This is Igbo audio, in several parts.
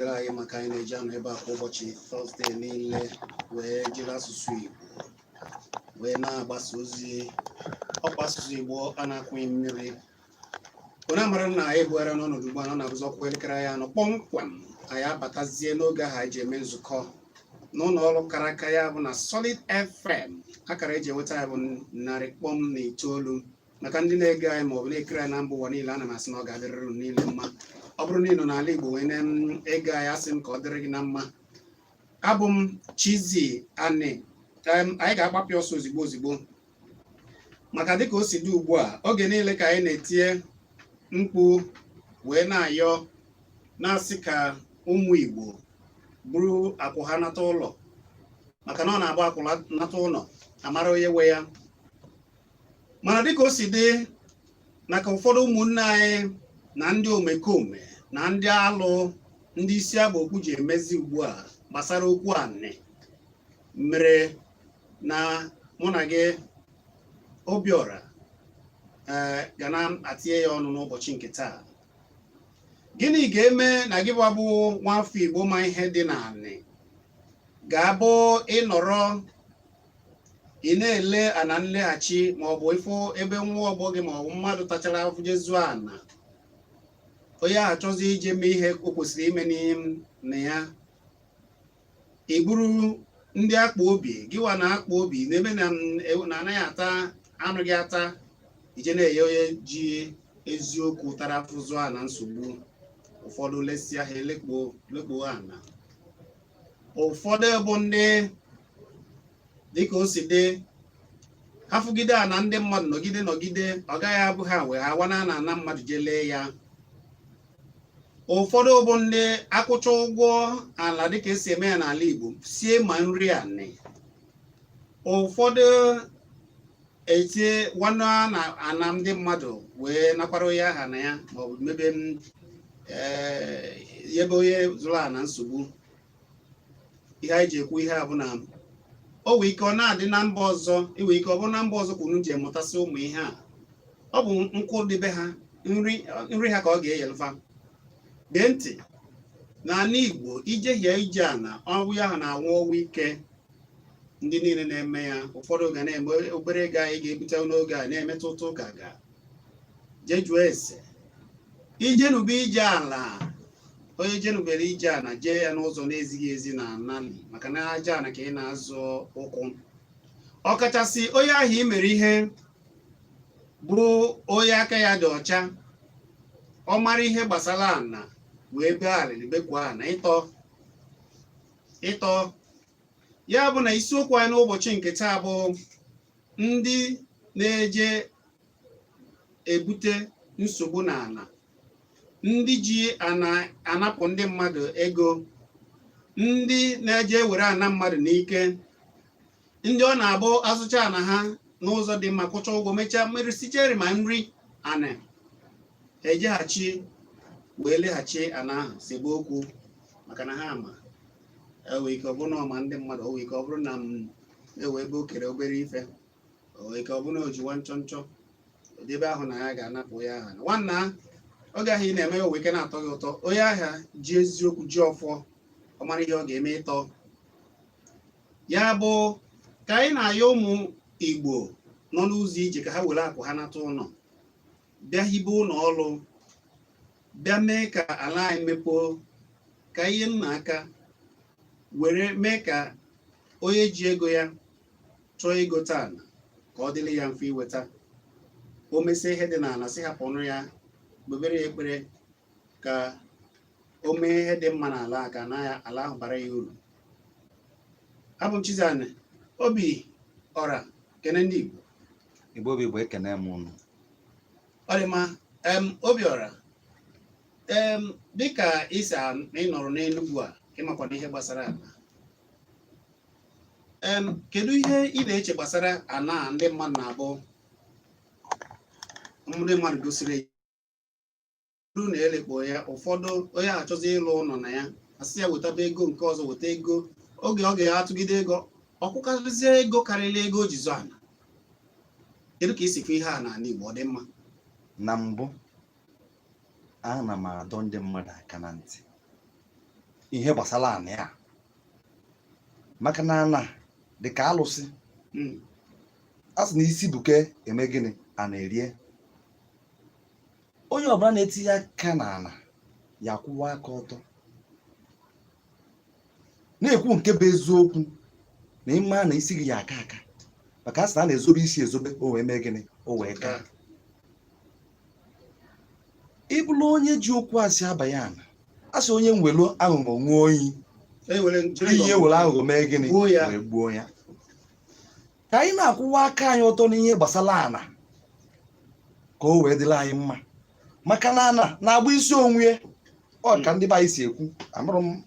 Dịrị anyị maka anyị na-eji anọ ebe a kwa ụbọchị Thursday niile wee jiri asụsụ Igbo wee na-agbasa ozi, ọkwa asụsụ Igbo a na-akwụghị mmiri. Onye amara na anyị ebughara n'ọnọdụ ugbu a na ọ na-abụzi ọ kụọ elekere anyị 4 kpọmkwem, anyị abatazie n'oge ahụ anyị ji eme nzukọ n'ụlọ ọrụ kara aka, ya bụ na Solid FM. Akara eji enweta ya bụ 100.9. Maka ndị na-ege anyị maọbụ na-ekiri anyị na mba ụwa niile, ana m asị na ọ ga-adịrịrị unu niile mma. Ọ bụrụ na ị nọ n'ala Igbo wee na-ege anyị, asị m ka ọ dịrị gị na mma. Abụ m Chizzy Ani. Anyị ga-agbapụ ọsọ ozigbo ozigbo maka dịka o si dị ugbu a, oge niile ka anyị na-etinye mkpu wee na-ayọ na-asị ka ụmụ Igbo buru akwụ ha nata ụlọ, maka na ọ na-abụ akwụ nata ụlọ, amara onye nwe ya. Mana dịka o si dị na ka ụfọdụ ụmụnne anyị na ndị omekome na ndị alụ, ndị isi agba okwu ji emezi ugbu a gbasara okwu anị, mere na mụ na gị, Obiọra, ee, ga na-atinye ya ọnụ n'ụbọchị nke taa. Gịnị ga-eme na gị bụ nwafọ Igbo ma ihe dị n'anị ga-abụ ịnọrọ ị na-ele ana nleghachi, maọbụ ịfụ ebe nwa ọgbọ gị maọbụ mmadụ tachara afụ jezuo ana, onye ahụ achọzi ije mee ihe o kwesịrị ime na ya, ị bụrụ ndị akpa obi gịwa na akpa obi n'ebe na na anaghị ata anụ gị ata, ije na-enye onye ji eziokwu tara afụ zụọ ana nsogbu? Ụfọdụ lesịa ha elekpo lekpo ana. Ụfọdụ bụ ndị dịka o si dị, ha fụgide ana ndị mmadụ nọgide nọgide, ọ gaghị abụ ha wee ha wana na ana mmadụ jee lee ya. Ụfọdụ bụ ndị akwụcha ụgwọ ala dịka esi eme ya n'ala Igbo, sie ma nri anị. Ụfọdụ etie nwanne na ana ndị mmadụ wee nakwara onye aha na ya, maọbụ mebe ebe onye zụrụ ana nsogbu. Ihe anyị ji ekwu ihe a bụ na o nwee ike ọ na-adị na mba ọzọ, inwe ike ọ bụrụ na mba ọzọ ka unu ji emụtasị ụmụ ihe a. Ọ bụ nkwụ dịbe ha, nri nri ha ka ọ ga-eyelfa. Gee ntị, n'ala Igbo, ijehie ije ana, ọnwụ ya ahụ na-anwụ ọnwụ ike. Ndị niile na-eme ya, ụfọdụ ga na-eme obere ego anyị ga-ebute n'oge a na-emetụ ụtụ ụka ga jee jụọ ese ijenube ije ala. Onye jenubere ije ana, jee ya n'ụzọ na-ezighị ezi na anali, maka na aja ana ka ị na-azụ ụkwụ. Ọkachasị onye ahụ i mere ihe bụ onye aka ya dị ọcha, ọ mara ihe gbasara ana wee bee alịlị bekwuo ana ịtọ ịtọ. Ya bụ na isiokwu anyị n'ụbọchị nke taa bụ ndị na-eje ebute nsogbu n'ala, ndị ji ana anapụ ndị mmadụ ego, ndị na-eje ewere ana mmadụ n'ike, ndị ọ na-abụ azụcha ana ha n'ụzọ dị mma, kwụcha ụgwọ, mechaa mmeri sichere ma nri ana, ejeghachi wee leghachi ana ahụ, sebe okwu, maka na ha ama enwe ike ọ bụrụ na ọma ndị mmadụ, o nwee ike ọ bụrụ na m ewe ebe o kere obere ife, o nwee ike ọ bụrụ na o jiwa nchọ nchọ ebe ahụ na ya ga-anapụ ya aha. Nwanna, oge ahụ ị na-eme ya, o nwee ike na-atọ gị ụtọ. Onye ahịa ji eziokwu ji ọfọ, ọ mara ihe ọ ga-eme ịtọ ya. Bụ ka anyị na-ayọ ụmụ Igbo nọ n'ụzọ ije ka ha were akụ ha nata ụlọ, bịa hibe ụlọ ọrụ, bịa mee ka ala anyị mepoo, ka ihe nna aka were mee ka onye ji ego ya chọọ igote ala ka ọ dịrị ya mfe iweta. O mesie ihe dị n'ala, si hapụ ọnụ ya, kpebere ya ekpere ka o mee ihe dị mma n'ala a, ka na ya ala ahụ bara ya uru. Abụ m Chizzy Ani Obi Ọra, kene ndị Igbo. Igbo bụ Igbo, ekene m unu. Ọ dị mma. Obiọra, dịka isi ị nọrọ n'Enugwu a, ịmakwana ihe gbasara ala. Kedu ihe ị na-eche gbasara ana a ndị mmadụ na-abụ ndị mmadụ gosiri bụrụ na elekpo ya, ụfọdụ onye achọzi ịlụ ụlọ na ya, asị ya wetaba ego nke ọzọ, weta ego, oge ọ ga-atụgide ego, ọkwụkarịzie ego karịrị ego o ji zụ ana? Kedu ka isi fụ ihe a n'ala Igbo? Ọ dị mma? Na mbụ, ana m adọ ndị mmadụ aka na ntị. Ihe gbasara anị a, maka na ana dị ka alụsị. A sị na isi buke eme gịnị, a na-erie. Onye ọbụla na-etinye aka n'ala ya kwụwa aka ọtọ, na-ekwu nke bụ eziokwu, na ịma na isi gị ya aka aka, maka a sị na a na-ezobe isi ezobe, o wee mee gịnị, o wee kaa. Ị bụrụ onye ji okwu asị abanye ala, a sị onye nwelu aghụghọ ṅụọ oyi, iyi ewere aghụghọ mee gịnị, wee gbuo ya. Ka anyị na-akwụwa aka anyị ọtọ n'ihe gbasara ana, ka o wee dịrị anyị mma, maka na ana na-agba isi onwe ya. Ọ ka ndị be anyị si ekwu, amarụ m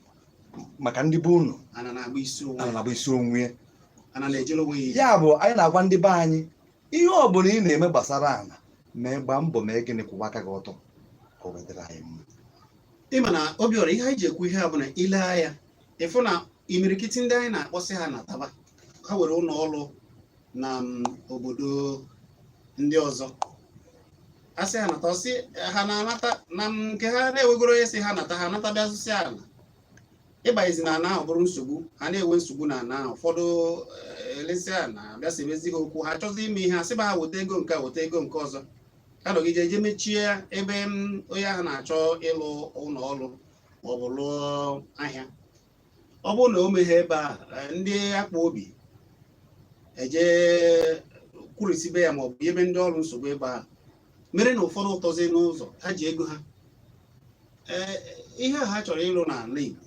maka ndị be unu. Ana na-agba isi onwe. Ana na-agba isi onwe ya. Ana na-ejere onwe ya ije. Ya bụ, anyị na-agwa ndị be anyị, ihe ọ bụla ị na-eme gbasara ana, mee, gbaa mbọ mee gịnị, kwụwa aka gị ọtọ, ka o wee dịrị anyị mma. Ịma na Obiọra, ihe anyị ji ekwu ihe a bụ na ile anya, ịfụ na imirikiti ndị anyị na-akpọsị ha nataba, ha were ụlọ ọrụ na obodo ndị ọzọ, a sị ha nata, ọsị ha na-anata na nke ha na-ewegoro onye sị ha nata, ha anata bịa zụsịa ala. Ịbanyezi na ana ahụ bụrụ nsogbu, ha na-enwe nsogbu na ana ahụ. Ụfọdụ elesịa na bịa sebezi ha okwu, ha chọzi ime ihe, a sịba ha weta ego nke a, weta ego nke ọzọ. Ha nọgide eje mechie ebe onye ahụ na-achọ ịlụ ụlọ ọrụ maọbụ lụọ ahịa. Ọ bụrụ na o meghe ebe a, ndị akpa obi eje kwurisibe ya maọbụ ebe ndị ọrụ nsogbu ebe a mere na ụfọdụ ụtọzi n'ụzọ ha ji ego ha, ee, ihe a ha chọrọ ịlụ n'ala Igbo,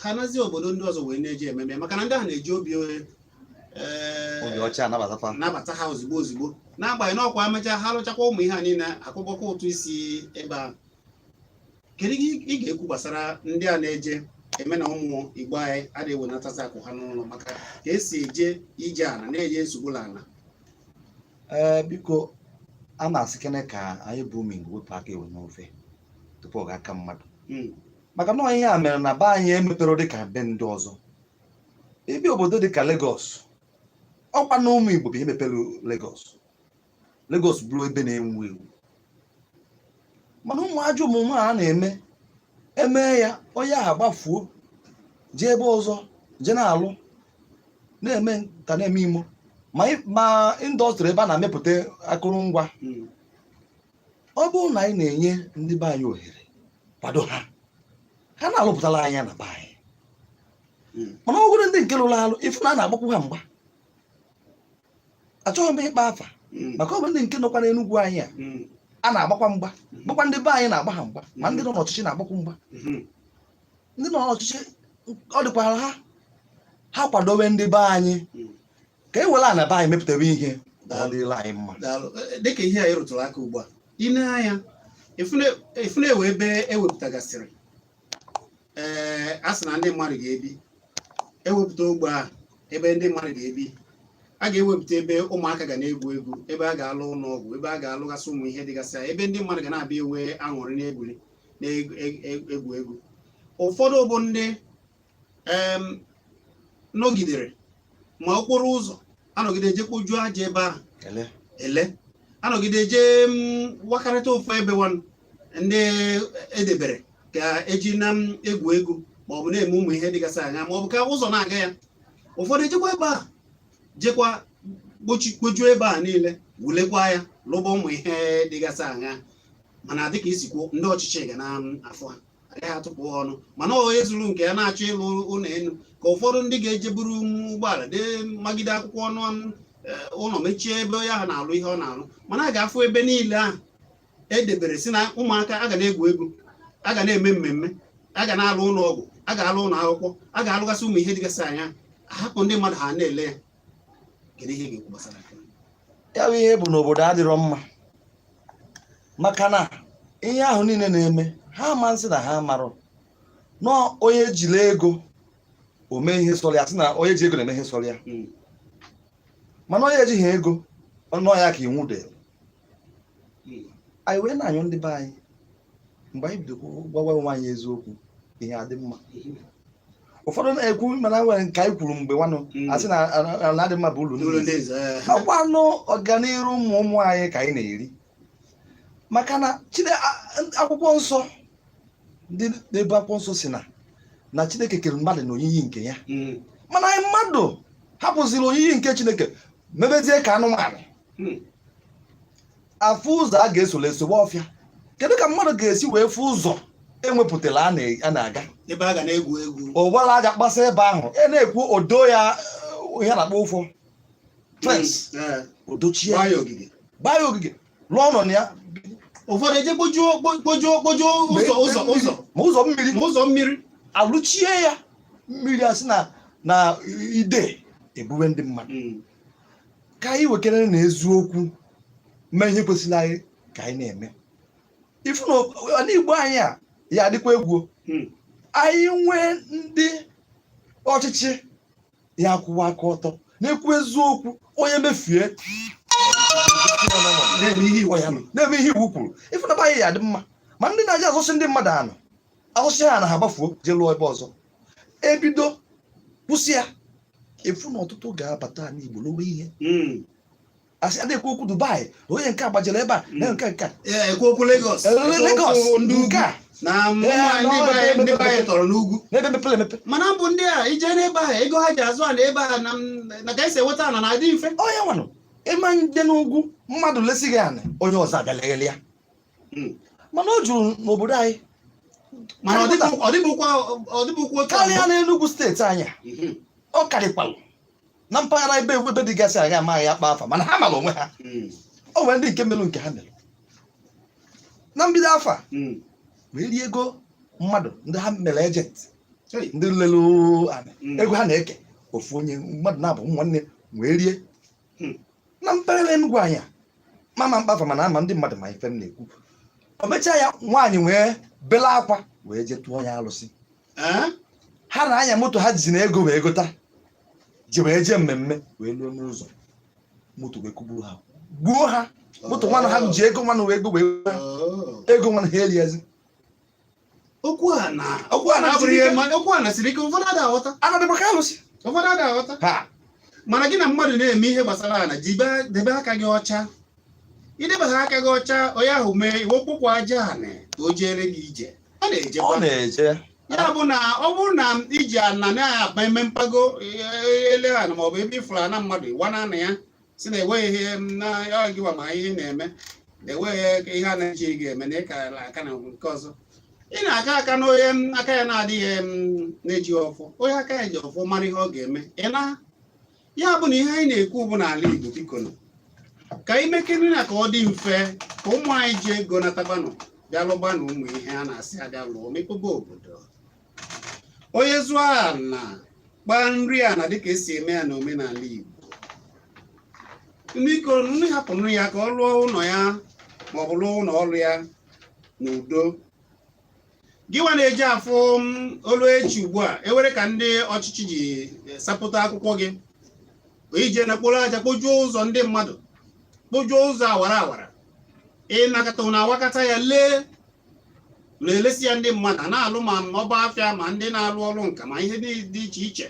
ha nazi obodo ndị ọzọ wee na-eji ememe, maka na ndị ahụ na-eji obi obi ọcha anabata. Nabata ha ozugbo ozugbo, n'agbanyeghị na ọkwa emechaa, ha lụchakwa ụmụ ihe a niile, akwụkwọkwa ụtụ isi ebe ahụ. Kedu ihe ị ga-ekwu gbasara ndị a na-eje eme na ụmụ Igbo anyị adịghị ewenatazi akụ ha n'ụlọ maka ka esi eje ije ala na-eje nsogbu ala? Ee, biko, a na-asị kene ka anyị bụ ụmụ Igbo wepụ aka enwe n'ofe tupu ọ ga-aka mmadụ, maka na ihe a mere na be anyị emepere dịka be ndị ọzọ. Ebe obodo dịka Lagos, ọkwa na ụmụ Igbo bụ ihe mepere Lagos. Lagos bụrụ ebe na-ewu ewu, mana ụmụ ajọ omume a na-eme eme ya, onye ahụ agbafuo jee ebe ọzọ, jee na-alụ, na-eme nta, na-eme imo, ma industry ebe a na-emepụta akụrụngwa. Ọ bụrụ na anyị na-enye ndị be anyị ohere, kwado ha, ha na-alụpụtara anyị ya na be anyị. Mana ọ bụrụ ndị nke lụrụ alụ, ifu na a na-agbakwu ha mgba. Achọghị m ịkpa afa, maka ọ bụ ndị nke nọkwa n'Enugwu anyị a a na-agbakwa mgba, bụkwa ndị be anyị na-agba ha mgba, ma ndị nọ n'ọchịchị na-agbakwa mgba. Ndị nọ n'ọchịchị, ọ dịkwara ha, ha kwadobe ndị be anyị ka e were ana be anyị mepụtawa ihe, ka ọ dịrị anyị mma. Daalụ. Dịka ihe a rụtụrụ aka ugbu a, ị na-anya efu na-ewe ebe ewepụtagasịrị, ee, a sị na ndị mmadụ ga-ebi, ewepụta ogbe ahụ ebe ndị mmadụ ga-ebi, a ga-ewepụta ebe ụmụaka ga na-egwu egwu, ebe a ga-alụ ụlọ ọgwụ, ebe a ga-alụgasị ụmụ ihe dịgasị, ebe ndị mmadụ ga na-abịa ewe aṅụrị na-egwuri na-egwu egwu. Ụfọdụ bụ ndị nọgidere ma okporo ụzọ, anọgide je kpojuo aja ebe ahụ, ele anọgide jee wakarịta ofu ebe ndị edebere ka eji na egwu egwu maọbụ na-eme ụmụ ihe dịgasị anya, maọbụ ka ụzọ na-aga ya. Ụfọdụ ejekwa ebe a jekwa kpojuo ebe a niile, wulekwa ya, lụba ụmụ ihe dịgasị anya. Mana dịka isi kwuo, ndị ọchịchị ga na-afụ ha, agaghị atụpụ ha ọnụ. Mana onye zuru nke ya na-achọ ịlụ ụlọ elu, ka ụfọdụ ndị ga-eje buru ụgbọala dee magide akwụkwọ ọnụ ụlọ mechie ebe onye ahụ na-alụ ihe ọ na-alụ. Mana a ga-afụ ebe niile ahụ edebere si na ụmụaka a ga na-egwu egwu, a ga na-eme mmemme, a ga na-alụ ụlọ ọgwụ, a ga-alụ ụlọ akwụkwọ, a ga-alụgasị ụmụ ihe dịgasị anya, ahapụ ndị mmadụ ha na-ele ya. Kedu ihe ga-ekwu gbasara nke a? Ya bụ ihe bụ n'obodo adịrọ mma, maka na ihe ahụ niile na-eme, ha ama nsị na ha marụ nọọ onye jiri ego o mee ihe sọrọ ya, sị na onye ji ego na-eme ihe sọrọ ya. Mana onye ejighị ego, ọnụ ya ka iwu dị. Anyị wee na-anyụ ndị be anyị, mgbe anyị bido gwawa onwe anyị eziokwu, ihe adị mma. Ụfọdụ na-ekwu, mana nwere nke anyị kwuru mgbe nwanụ, asị na ala dị mma bụ ụlọ ndị eze. Ọkwanụ ọganiru ụmụ ụmụ anyị ka anyị na-eri, maka na akwụkwọ nsọ, ndị na-ebu akwụkwọ nsọ si na Na Chineke kere mmadụ na oyiyi nke ya, mana anyị mmadụ hapụziri oyiyi nke Chineke, mebezie ka anụmanụ. Afụ ụzọ a ga-esoro esogbe ọfịa. Kedu ka mmadụ ga-esi wee fụ ụzọ enwepụtara a na-aga ebe a ga na-egwu egwu? Ụgbara aja kpasa ebe ahụ e na-ekwu odo ya, ihe a na-akpọ ụfọ fence, odochie, gbaa ya ogige, gbaa ya ogige, lụọ ụlọ na ya. Ụfọdụ eje kpojuo kpojuo kpojuo ụzọ ụzọ ụzọ ma ụzọ mmiri, ma ụzọ mmiri. Alụchie ya, mmiri asị na ide ebuwe ndị mmadụ. Ka anyị wekere na eziokwu mee ihe kwesịrị anyị ka anyị na-eme. Ifu na ala Igbo anyị a ya adịkwa egwu. Anyị nwee ndị ọchịchị ya akwụwa aka ọtọ, na-ekwu eziokwu, onye mefie na-eme ihe iwu ya kwuru. Na-eme ihe iwu kwuru, ifu na be anyị ya adị mma. Ma ndị na-aja azụsị ndị mmadụ anụ azụsị ha na ha gbafuo jee lụọ ebe ọzọ, ebido kwụsị ya. Efu na ọtụtụ ga-abata ala Igbo lowe ihe. Asị adịghị okwu Dubai na onye nke a gbajere ebe a na nke nke a. Ee, ekwu okwu Lagos. Ee, ekwu Lagos, okwu ndị ugwu nke a na ụmụ anyị ndị be anyị ndị be anyị tọrọ n'ugwu n'ebe mepere emepe. Mana mbụ ndị a ije n'ebe ahụ, ego ha ji azụ ala ebe a na ka esi enweta ala na-adị mfe. Onye nwanụ ịma ndị n'ugwu mmadụ lesighị anị, onye ọzọ abịa leghele ya. Mana o juru n'obodo anyị. Mana ọ dịbụkwa otu karịa ahụ. n'Enugu steeti anyị a, ọ karịkwalụ na mpaghara ebe dịgasị agha amaghị akpa afa, mana ha mara onwe ha. O nwere ndị nke melụ nke ha mere na mbido afọ a wee rie ego mmadụ, ndị ha mere agent, Hey. ndị lelu anị, ego ha na-eke ofu onye mmadụ na-abụ nwanne wee rie. Na mpaghara Enugu anyị a, mama mkpafa, mana ama ndị mmadụ ma ife m na-ekwu. O mechaa ya, nwaanyị wee bele akwa wee jee tụọ ya alụsị. Eh? Ha na-anya moto ha ji na ego wee gota ji wee jee mmemme, wee luo n'ụzọ, moto wee kụgburu ha, gbuo ha. Moto nwanụ ha ji ego nwanụ wee go wee Oh. ego nwanụ ha eriezi. Okwu a na Okwu a na abụrụ siri ihe ike. okwu a na siri ike, ụfọdụ ada aghọta. Anadịkwa ka alụsị. Ụfọdụ ada aghọta. Ha. Mana gị na mmadụ na-eme ihe gbasara ana, jibe debe aka gị ọcha. Idebe ha aka gị ọcha, onye ahụ mee iwepụkwa aja anị ka o jere gị ije, ọ na-ejekwa. Ọ na-eje. Ya bụ na ọ bụrụ na iji ana na-akpa eme mpago, ele ana maọbụ ebe ifuru ana mmadụ ịwana ana ya, si na enweghị ihe m na ọ gịwa ma ihe ị na-eme na enweghị ihe a na-eji ga-eme na ịkara aka na nke ọzọ ị na-aka aka na onye m aka ya na-adịghị m na-ejighị ọfọ, onye aka ya ji ọfọ mara ihe ọ ga-eme. Ị na ya bụ na ihe anyị na-ekwu bụ n'ala Igbo, biko nụ, ka anyị mekere na ka ọ dị mfe ka ụmụ anyị ji ego natabanụ, bịa lụgbanụ ụmụ ihe a na-asị abịa lụọ mepebe obodo. Onye zụọ ana, kpaa nri ana dịka esi eme ya n'omenala Igbo, biko ndị hapụrụ ya ka ọ lụọ ụlọ ya maọbụ lụọ ụlọ ọrụ ya n'udo. Gịnwa na-eji afụ m olu echi ugbu a, ewere ka ndị ọchịchị ji sapụta akwụkwọ gị ije na kporo aja kpojuo ụzọ ndị mmadụ, kpojuo ụzọ awara awara, ịnakọta na awakata ya lee na-elesi ya ndị mmadụ a na-alụ, ma ọba afịa, ma ndị na-alụ ọrụ nka, ma ihe dị dị iche iche.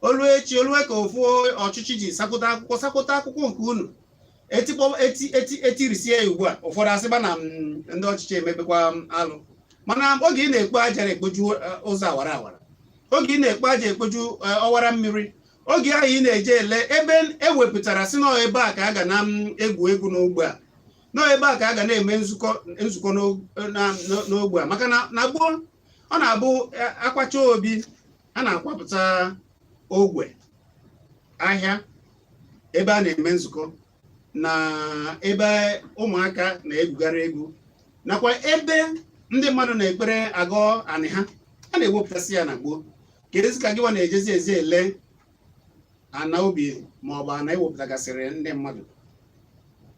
Olu echi olue ka ofu ọchịchị ji sapụta akwụkwọ, sapụta akwụkwọ nke unu etikpọ eti eti etirisie ya ugbu a, ụfọdụ asịba na ndị ọchịchị emebekwa alụ. Mana oge ị na-ekpo aja na-ekpoju ụzọ awara awara, oge ị na-ekpo aja ekpoju ọwara mmiri, oge ahụ ị na-eje ele ebe ewepụtara si nọọ ebe a ka a ga na egwu egwu n'ogbe a, nọọ ebe a ka a ga na-eme nzukọ nzukọ n'ogbe a, maka na gboo ọ na-abụ akwacha obi, a na-akwapụta ogwe ahịa ebe a na-eme nzukọ na ebe ụmụaka na-egwugara egwu nakwa ebe ndị mmadụ na-ekpere agọ anị ha, a na-ewepụtasị ya na gboo. Kedụzi ka gịwa na-ejezi ezi ele ana obi ma ọ bụ ana ewepụtagasịrị ndị mmadụ?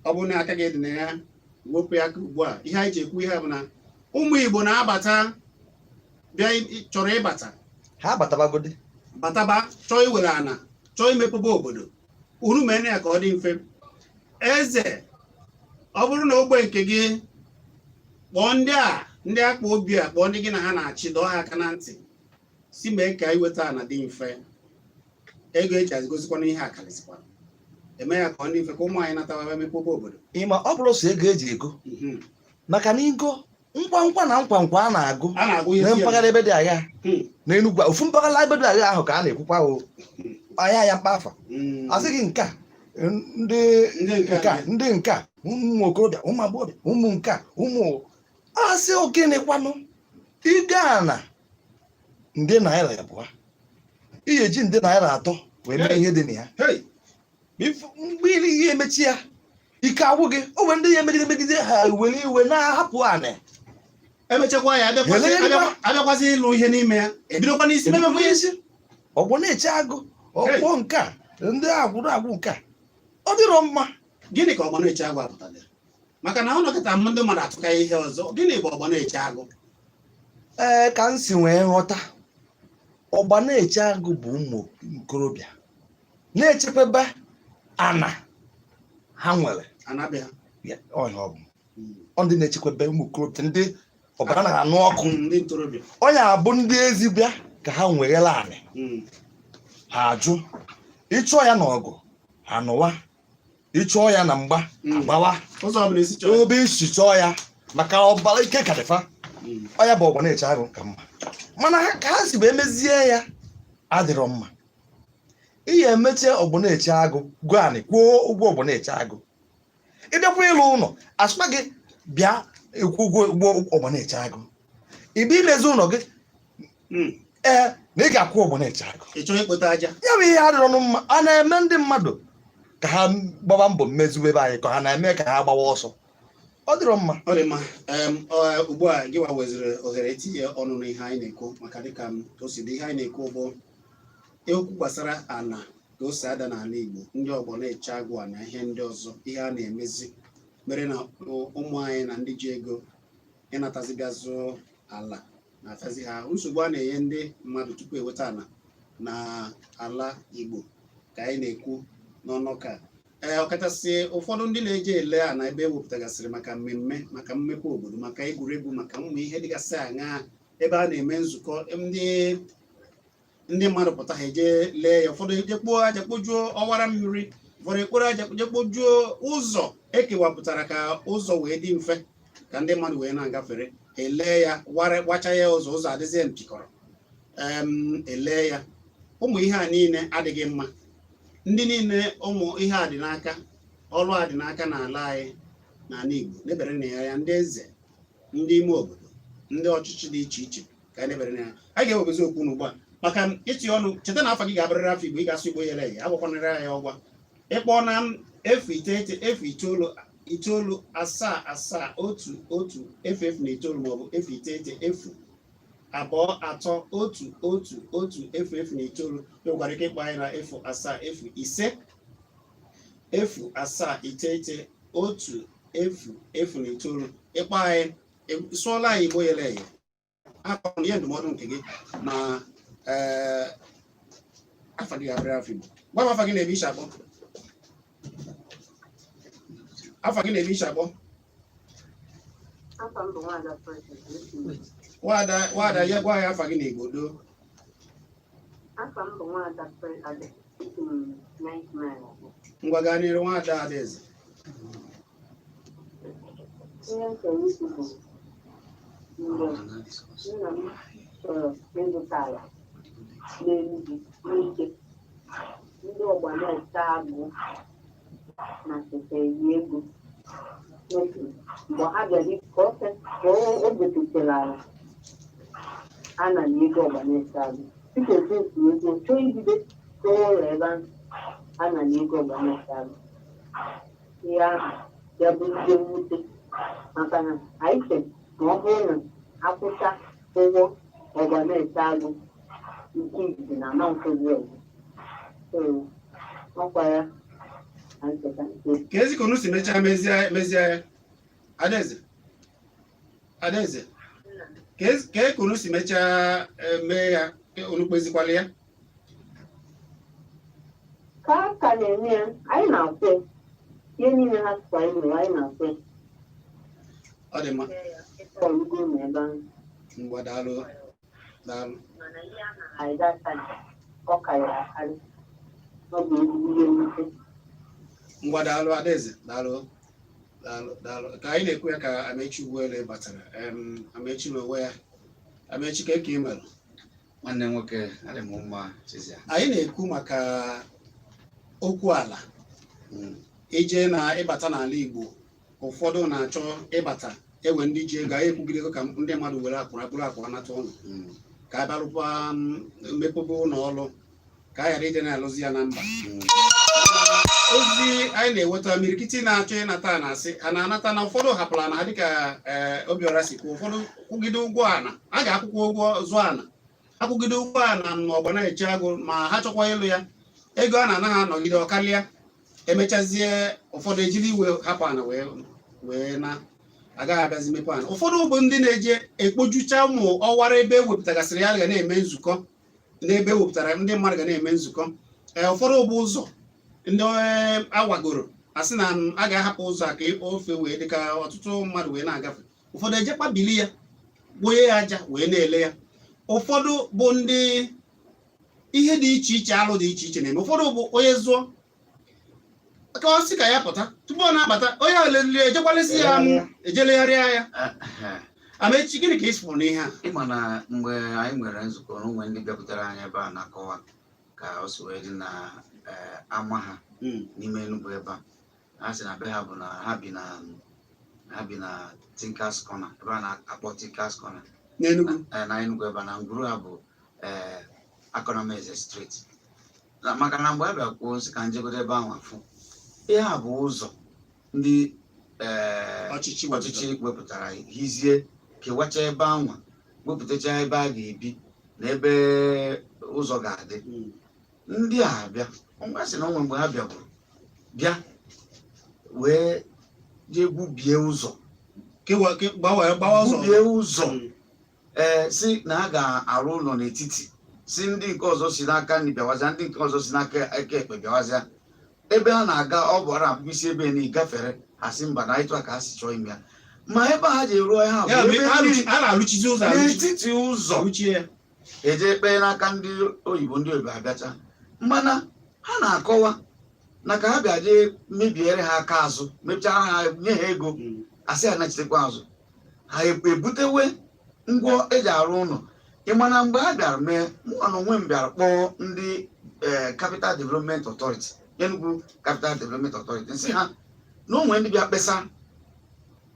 Ọ bụrụ na aka gị dị na ya, wepụ ya aka ugbu a. Ihe anyị ji ekwu ihe a bụ na ụmụ Igbo na-abata bịa chọrọ ịbata. Ha abatabagodi. Bataba, chọọ iwere ana, chọọ imepụba obodo unu, mee ya ka ọ dị mfe. Eze, ọ bụrụ na ogbe nke gị, kpọọ ndị a, ndị akpa obi a, kpọọ ndị gị na ha na-achị, dọọ ha aka na ntị si mee ka iweta ana dị mfe. Ego eji agosikwana ihe akarịsịkwa eme ya ka ọ dị mfe ka ụmụ anyị natawa mepụba obodo. Ịma ọ bụrụ sọ ego eji ego, maka na igo Nkwankwa na nkwankwa a na-agụ A na-agụ ihe na si mpaghara ebe dị agha na Enugwu, ofu mpaghara ebe dị agha ahụ ka a na-ekwukwa o anya ya mkpa afa. Asị gị nke a, ndị Ndị nke nke a, ndị nke a, ụmụ okorobịa, ụmụ agbọghọbịa, ụmụ nke a, ụmụ asị ogene kwanụ ige ana nde ₦2, ị ga-eji nde ₦3 wee mee ihe dị na ya. Hey! Mgbe ihe emechi ya, ike agwụ gị. O nwere ndị ya emegide megide ha, were iwe na-ahapụ anị. Emechakwa ya, abịakwasị ịlụ ihe n'ime ya, ebidokwa n'isi mebekwa ihe. Isi ọgbọ na-eche agụ ọgbọ nke a, ndị agwụrụ agwụ nke a, ọ dịrọ mma. Gịnị ka ọgbọ na-eche agụ apụtara? Maka na ọ nọkịta m, ndị mmadụ atụka ihe ọzọ. Gịnị bụ ọgbọ na-eche agụ? Ee, ka m si wee ghọta, ọgba na-eche agụ bụ ụmụ okorobịa na-echekwaba ana ha nwere. Anabịa. Ya, ọ ihe ọ bụ ọ ndị na-echekwaba ụmụ okorobịa, ndị ọbara na-anụ ọkụ. Ndị ntorobịa. Onye abụ ndị ezi bịa ka ha nweghela anị. Ha ajụ ịchụọ ya n'ọgụ, ha nụwa ịchụọ ya na mgba, agbawa. Ụzọ ọbụla esi chọọ. Ebe isi chọọ ya, maka ọbara ike kadịfa. Ọ ya bụ ọgba na-eche agụ ka mma, mana ka ha si wee mezie ya adịrọ mma. Ihe emechie ọgbọ na-eche agụ, gụọ anị, kwụọ ụgwọ ọgbọ na-eche agụ, ịbịakwa ịlụ ụlọ, asụkwa gị bịa ekwu ụgwọ ọgbọ na-eche agụ, ịbịa imezi ụlọ gị. Ee, na ị ga-akwụ ọgbọ na-eche agụ. Ị chọọ ikpote aja. Ya bụ ihe adịrọ mma. A na-eme ndị mmadụ ka ha gbaba mbọ mmeziwe ebe anyị, ka ha na-eme ka ha gbawa ọsọ. Ọ dịrọ mma. Ọ dị mma. Ugbu a gị wa weziri ohere itinye ọnụ n'ihe anyị na-ekwu, maka dịka m ka o si dị, ihe anyị na-ekwu bụ okwu gbasara ana, ka o si ada n'ala Igbo, ndị ọgbọ na-eche agụ na ihe ndị ọzọ, ihe a na-emezi mere na ụmụ anyị na ndị ji ego ịnatazi bịa zụọ ala na-atazi ha ahụ. Nsogbu a na-enye ndị mmadụ tupu eweta ala na ala Igbo ka anyị na-ekwu n'ọnụ ka ee, ọkachasị ụfọdụ ndị na-eje ele ana ebe ewepụtagasịrị maka mmemme, maka mmepe obodo, maka egwuregwu, maka ụmụ ihe dịgasị aṅaa, ebe a na-eme nzukọ, ndị mmadụ pụta, ha eje lee ya. Ụfọdụ eje kpuo aja kpojuo ọwara mmiri, ụfọdụ ekporo aja je kpojuo ụzọ ekewapụtara ka ụzọ wee dị mfe ka ndị mmadụ wee na-agafere. Elee ya, wacha ya ụzọ, ụzọ adịzie mpịkọrọ. Elee ya, ụmụ ihe a niile adịghị mma. Ndị niile ụmụ ihe a dị n'aka, ọrụ a dị n'aka n'ala anyị, n'ala Igbo, nebere na ya ndị eze, ndị ime obodo, ndị ọchịchị dị iche iche, ka anyị nebere na ya. A ga-ewebezi okwu n'ugbu a maka ịtị ọnụ. Cheta na afa gị ga-abụrịrị afọ Igbo. Ị ga-asụ Igbo yere eghe, agwakwanara ya ọgwa. Ịkpọ na 0 9 0 9 9 7 7 1 1 0 0 9 maọbụ 0 9 0 2 3 1 1 1 0 0 9. Ị nwekwara ike ịkpọ anyị na 0 7 0 5 0 7 9 1 0 0 9. Ịkpọ anyị, sụọla anyị Igbo yere eghe, akọ ihe ndụmọdụ nke gị ma ee, afa gị ga-abịrị afọ Igbo. Gwa m afa gị na ebe ishi akpọ. Afa gị na ebe ishi akpọ. Afa m bụ Nwaada Precious Esi. Nwada, nwada ya, gwa ya afa gị na Igbo doo. Afa m bụ Nwaada Precious Esi m Ninth Mile akpọ. Ngwa, gaa n'iru, nwada Adaeze. Ihe m chọrọ ikwu bụ mgbe nna m chọrọ ịzụta ala n'Enugu n'ike, ndị ọgba na-eche agụ na ya ego n'otu mgbe ha bịara ka o ka o gotechara ala a na na ego ọgba na-eche agụ dịka otu esi ego chọọ ibido tụọ ụlọ ebe ahụ a na na ego ọgba na-eche agụ. Ihe ahụ ya bụ ihe mwute, maka na anyị che na ọ bụrụ na akwụcha ụgwọ ọgba na-eche agụ nke izizi na ama nkwụzi ọzọ. So ọkwa ya na ncheta nke Ka ezi ka unu si mechaa mezie ya, Adaeze? Adaeze, ka ka unu si mechaa mee ya, ka unu kpezikwala ya? Ka a ka na-eme ya, anyị na-akwụ ihe niile ha sịkwa anyị mere, anyị na-akwụ. Ọ dị mma. Ọrụgo na ebe ahụ. Ngwa, daalụ, daalụ. Mana ihe a nara anyị that time, ọ karịrị akarị. Ọ bụ ezigbo ihe mwute. Ngwa, daalụ, Adaeze, daalụ. Daalụ, daalụ. Ka anyị na-ekwu ya ka Amechi Ugwuele batara. Amechi n'onwe ya, Amechi, ka ị mere? Nwanne m nwoke, adị m mma, Chizia. Anyị na-ekwu maka okwu ala. Ije na ịbata n'ala Igbo, ụfọdụ na-achọ ịbata ewe ndị ji ego. Anyị ekwugidego ka ndị mmadụ were akwụrụ akpụrụ akwụrụ nata ụlọ, ka a bịarụkwa mepebe ụlọ ọrụ, ka a ghara ije na-alụzi ya na mba. Ozi anyị na-enweta, mirikiti na-achọ ịnata na-asị ha na-anata na ụfọdụ hapụrụ ana ha, dịka Obiọra si kwuo, ụfọdụ kwụgide ụgwọ ana, a ga-akwụkwọ ụgwọ zụọ ana, akwụgide ụgwọ ana ma ọ bụ na-eche agụ ma ha chọkwa ịlụ ya, ego a na-ana ha anọgide ọkalịa, emechazie ụfọdụ ejiri iwe hapụ ana wee na agaghị abịazi mepe ana. Ụfọdụ bụ ndị na-eje ekpojucha ụmụ ọwara ebe ewepụtagasịrị ya ga na-eme nzukọ, n'ebe ewepụtara ndị mmadụ ga na-eme nzukọ. Ee, ụfọdụ bụ ụzọ ndị awagoro asị na a ga-ahapụ ụzọ a ka ofe wee dịka ọtụtụ mmadụ wee na-agafe. Ụfọdụ ejekwa bili ya, kponye ya aja wee na-ele ya. Ụfọdụ bụ ndị ihe dị iche iche, alụ dị iche iche na-eme. Ụfọdụ bụ onye zụọ ka ọ sị ka ya pụta, tupu ọ na-abata, onye ahụ leliri ejekwalịsị ya, ejelegharịa ya. Amechi, gịnị ka ị fụrụ n'ihe a? Ịma na mgbe anyị nwere nzukọ na onwe ndị bịakwutere anyị ebe a na-akọwa ka o si wee dị na ama ha n'ime Enugu ebe a, ha sị na be ha bụ na ha bi na Tinkers Corner, ebe a na-akpọ Tinkers Corner. N'Enugu. Na Enugu ebe a, na ngwuru ha bụ Akọnọmeze Street. Maka na mgbe a bịa kwuo sị ka njegodo ebe ahụ afụ ihe a bụ ụzọ ndị ọchịchị. Ọchịchị wepụtara, hizie, kewacha ebe anwa, wepụtacha ebe a ga-ebi na ebe ụzọ ga-adị. Ndị a abịa ngwa sị na onwe mgbe ha bịakwuru bịa wee jee gwubie ụzọ. Gbawa ụzọ. Gwubie ụzọ. Ee, si na a ga-arụ ụlọ n'etiti, si ndị nke ọzọ si n'aka nri bịawazịa, ndị nke ọzọ si n'aka aka ekpe bịawazịa. Ebe ha na-aga, ọ bụ ara abụbụ isi ebe na gafere, ha si mba, na ịtụ a ka ha si chọọ ime ya. Ma ebe ha ji rụọ ha bụ Ya bụ ebe a mmiri na-alụchizi ụzọ alụchi. N'etiti ụzọ. Alụchie ya. Eje kpee n'aka ndị oyibo, ndị oyibo abịacha, mana ha na-akọwa na ka ha bịa jee mebiere ha aka azụ, mechara ha, nye ha ego, asị ha nachitekwa azụ, ha ebutewe ngwa eji arụ ụlọ. Ị ma na mgbe ha bịara mee, mụnwa na onwe m bịara kpọọ ndị Capital Development Authority, Enugu Capital Development Authority, nsị ha na o nwere ndị bịa kpesa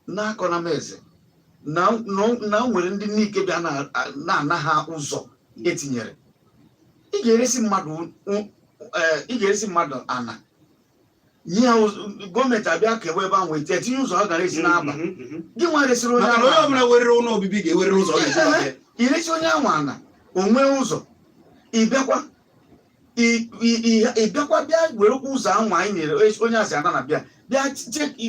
n'akọnameze na o nwere ndị n'ike bịa na-ana ha ụzọ etinyere. Ị ga-eresi mmadụ ana, nye ya gọọmenti abịa kewa ebe ahụ, etinye ụzọ ha gara esi na-aba. Gị nwa resịrị onye Maka na onye ahụ ọbụla werere ụlọ obibi ga-ewerere ụzọ ọ ga-esi bata. Iresi onye ahụ ana, o nwee ụzọ, ị bịakwa bịa werekwa ụzọ ahụ anyị nyere onye asị ana na bịa bịa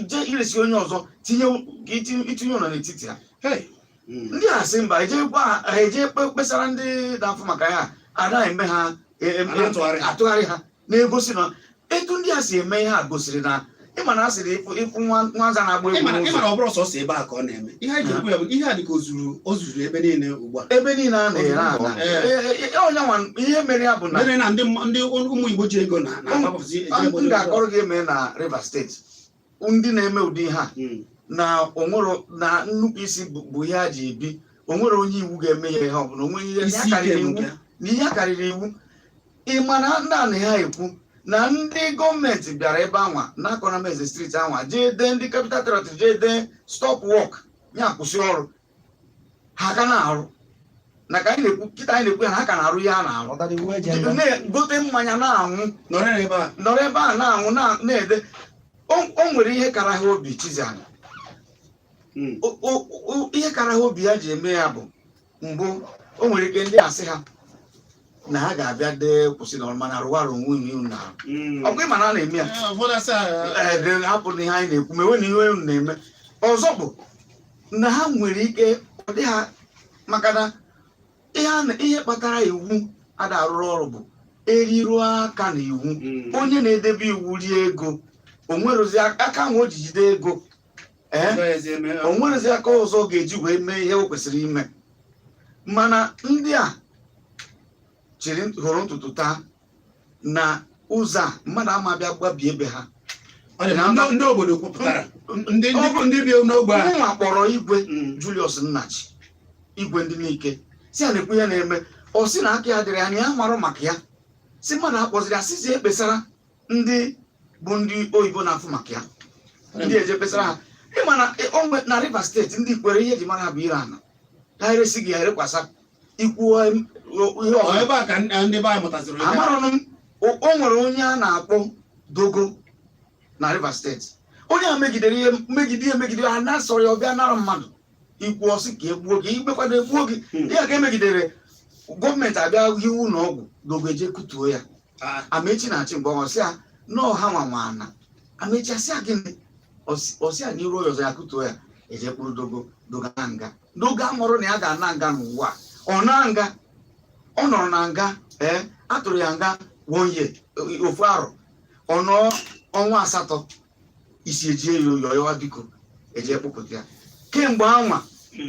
je iresi onye ọzọ, tinye ka itinye ụlọ n'etiti ha. Hey. Ndị a sị mba, ejekwa ha eje kpesara ndị na-afụ maka ya, anaghị eme ha A na-atụgharị ha. Atụgharị ha na-egosi na etu ndị a si eme ihe a gosiri na ịma na a sịrị ịfụ nwa nza na-agba egwu Ịma n'ụzọ. na ọ bụrụ sọsọ ebe a ka ọ na-eme ihe anyị ji ekwu ya bụ ihe a dị ka o zuru ebe niile ugbu a. Ebe niile a na-ere ana. Onye nwa ihe mere ya bụ na mere na ndị ụmụ Igbo ji ego na na-agbapụzi eji m ebe ndị ọzọ. Ga-akọrọ gị eme na Rivers Steeti, ndị na-eme ụdị ihe a na onwero na nnukwu isi bụ ihe a ji ebi. Onwere onye iwu ga-eme ya ihe ọbụla, onwe ihe Isi ya ike karịrị bụ iwu nke ya. Na ihe karịrị iwu. Ị ma na ndị a na ha ekwu na ndị gọọmenti bịara ebe anwa na Akọnameze Street anwa, jee dee ndị Capital Territory, jee dee stop work, ya kwụsị ọrụ ha ka na-arụ. Na ka anyị na-ekwu kịta, anyị na-ekwu ya na ha ka na-arụ ihe a na-arụ. Ọdara iwu eji eme. Na-gote mmanya na-anwụ. Nọrọ n'ebe a. Nọrọ ebe a na-anwụ na-ede. O nwere ihe kara ha obi, Chiziana. Ihe kara ha obi ya ji eme ya bụ mbụ, o nwere ike ndị asị ha na ha ga-abịa dee kwụsị n'ọrụ, mana rụwara onwe unu na ọkwa. Ịma na a na-eme ya. Ee, ụfọdụ asị a. Ee, hapụ na ihe anyị na-ekwu mewe na ihe unu na-eme ọzọ bụ na ha nwere ike ọ dị ha, maka na ihe kpatara iwu ada arụrụ ọrụ bụ eriruo aka na iwu. Onye na-edebe iwu rie ego, o nwerụzi aka ahụ o ji jide ego, ee. Agaghịzi eme. O nwerụzi aka ọzọ ọ ga-eji wee mee ihe o kwesịrị ime. Mana ndị a chịrị hụrụ ntutu taa na ụzọ a, mmadụ ama bịa gbabie ebe ha. Ọ dị mma, ndị obodo kwupụtara ndị bi n'ogbe a. Mụnwa kpọrọ igwe Julius Nnachi, igwe ndị Nike, si ya na-ekwu ihe na-eme. Ọ sị na aka ya dịrị ya, na ya marụ maka ya, si mmadụ akpọziri ya, sizie ekpesara ndị bụ ndị oyibo na-afụ maka ya, ndị eje kpesara ha. Ịma na onwe na Rivers Steeti, ndị Ikwere, ihe eji mara ha bụ ire ana. Ha eresi gị ya, erekwasa ikwuo ihe Ọ ọbụla. Ebe a ka ndị be anyị mụtaziri ihe a. Amarọnụ m. O nwere onye a na-akpọ Dogo na Rivers Steeti, onye a megidere ihe, megide ihe, megide ha, na-asọrọ ya, ọbịa nara mmadụ ikwu, ọsị ka egbuo gị, ikpekwado egbuo gị. Ihe a ka emegidere, gọọmenti abịa hiwe ụlọ ọgwụ, Dogo eje kutuo ya. Amechi na-achị mgbe ọ sị ya nọọ ha nwa nwa ana. Amechi asị ya gịnị? Ọsị ya n'iru onye ọzọ ya kutuo ya, eje kpụrụ Dogo. Dogo na nga, Dogo amụrụ na ya ga-ana nga n'ụwa a. Ọ na nga, ọ nọrọ na nga. Ee, a tụrụ ya nga one year, ofu arọ. Ọ nọọ ọnwa 8, isi ejie ya oyi, ọyọwa biko, eje kpụpụta ya. Kemgbe anwa,